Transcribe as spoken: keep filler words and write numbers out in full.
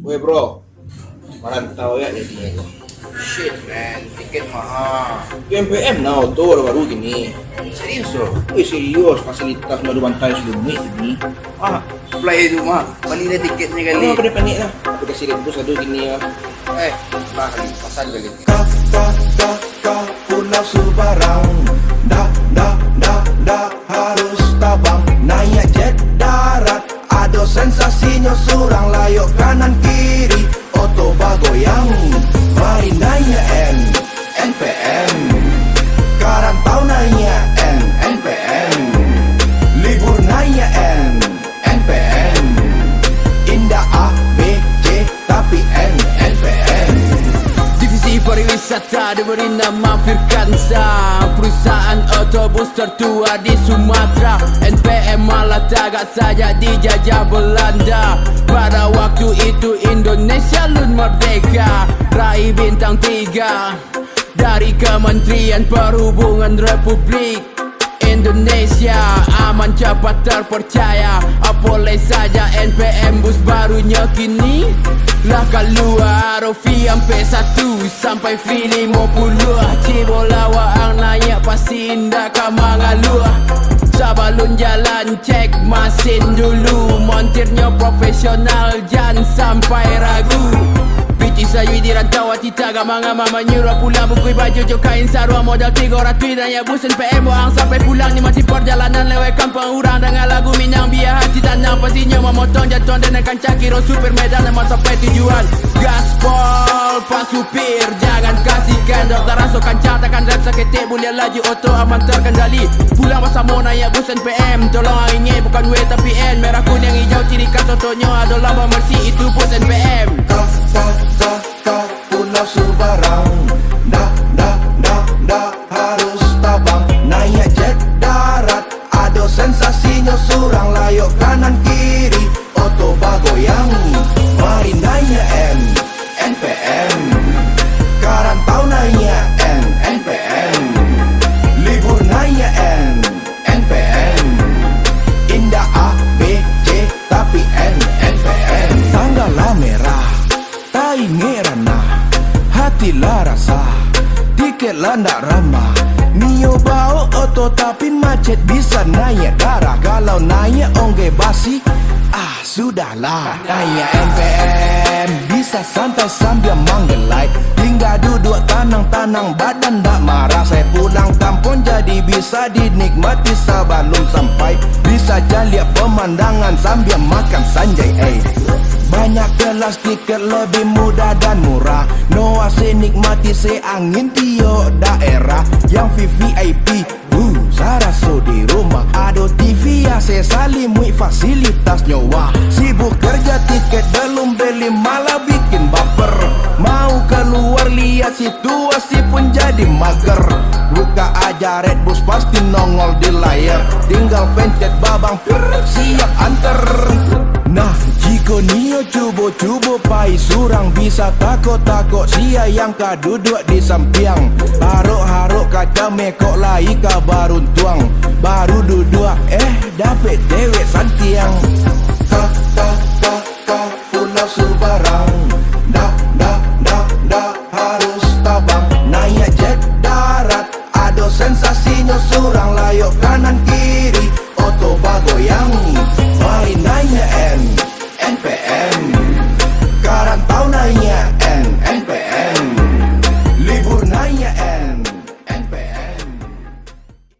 Weh bro, marantau ya jadinyo ko. Shit man, tiket mahal. Yo M P M nah, oto baru kini. Serius bro? Weh serius, fasilitasnyo ado bantai salumaik kini. Ah, apply tu mah. Bali lah tiketnyo kali. Apo ado panik lah. Aplikasi Redbus ado kini yo. Eh, bah kali, pasan kali. Ka, ka, ka, ka Pulau Subarang. Dak, dak, dak, dak harus tabang. Naiak jet darat, ado sensasinyo surang. Layok kanan kiri, oto bagoyang. Mari naiak N, N P M. Ka rantau naiak N, N P M. Libur naiak N, N P M. Indak A, B, C, tapi N, N P M. Divisi Pariwisata diberi nama Firkansa, perusahaan otobus tertua di Sumatera. N P M malah tagak sajak dijajah Belanda. Pada waktu itu Indonesia lun merdeka. Raih bintang tiga dari Kementerian Perhubungan Republik Indonesia. Aman, cepat, terpercaya. Apolai saja N P M bus barunyo kini lah kalua. Rofi ampek satu sampai V limo puluah. Cibo lah waang naiak pasti indak ka mangaluah. Sabalun jalan cek masin dulu. Montirnyo profesional, jan sampai ragu. Pitih sayui di rantau, ati tagak mangama. Manyuruah pulang bungkuih baju jo kain saruang. Modal tigo ratuih naiak bus N P M, waang sampai pulang. Nikmati parjalanan lewat kampuang urang. Dangar lagu Minang, biar hati tanang. Pastinyo mamotong jantuang. Danai kancang kiro supir Medan, aman sampai tujuan. Gaspol pak supir, jangan kasih kendor. Taraso kancang takan rem saketek, buliah laju oto aman terkendali. Pulang basamo naiak bus N P M. Tolong ingek bukan W tapi N. Merah kuning hijau ciri khas otonyo ado lambang Mercy, itu bus N P M. Ka, ka, ka, ka Pulau Subarang. Dak, dak, dak, dak harus tabang. Naiak jet darat, ado sensasinyo surang. Layok kanan kiri, oto bagoyang. Mari naiak N, N P M. Ka rantau naiak N, N P M. Libur naiak N, N P M. Indak A, B, C, tapi N, N P M. Tanggal lah merah, taingek ranah, hati lah rasah, tiket lah ndak ramah. Nio baok oto tapi macet, bisa naiak darah. Kalau naiak onggeh basi, ah, sudahlah. Naiak N P M, bisa santai sambil manggelai. Tingga duduak tanang-tanang, badan ndak marasai. Pulang kampuang jadi bisa dinikmati sabalun sampai. Bisa jaliak pemandangan sambil makan sanjai, eh. Banyak kelas tiket lebih mudah dan murah. No A C nikmati se angin tiok daerah. Yang V V I P, uh, saraso di rumah. Ado T V A C salimuik fasilitasnyo, wah. Sibuk kerja tiket belum beli malah bikin baper. Mau keluar lihat situasi pun jadi mager. Buka aja Redbus pasti nongol di layar. Tinggal pencet babang, prrr, siap anter. Nah, jiko nio cubo-cubo pai surang, bisa takok-takok sia yang ka duduak di sampiang. Harok-harok kaca mekok lai ka baruntuang. Baru duduak, eh, dapek dewek santiang.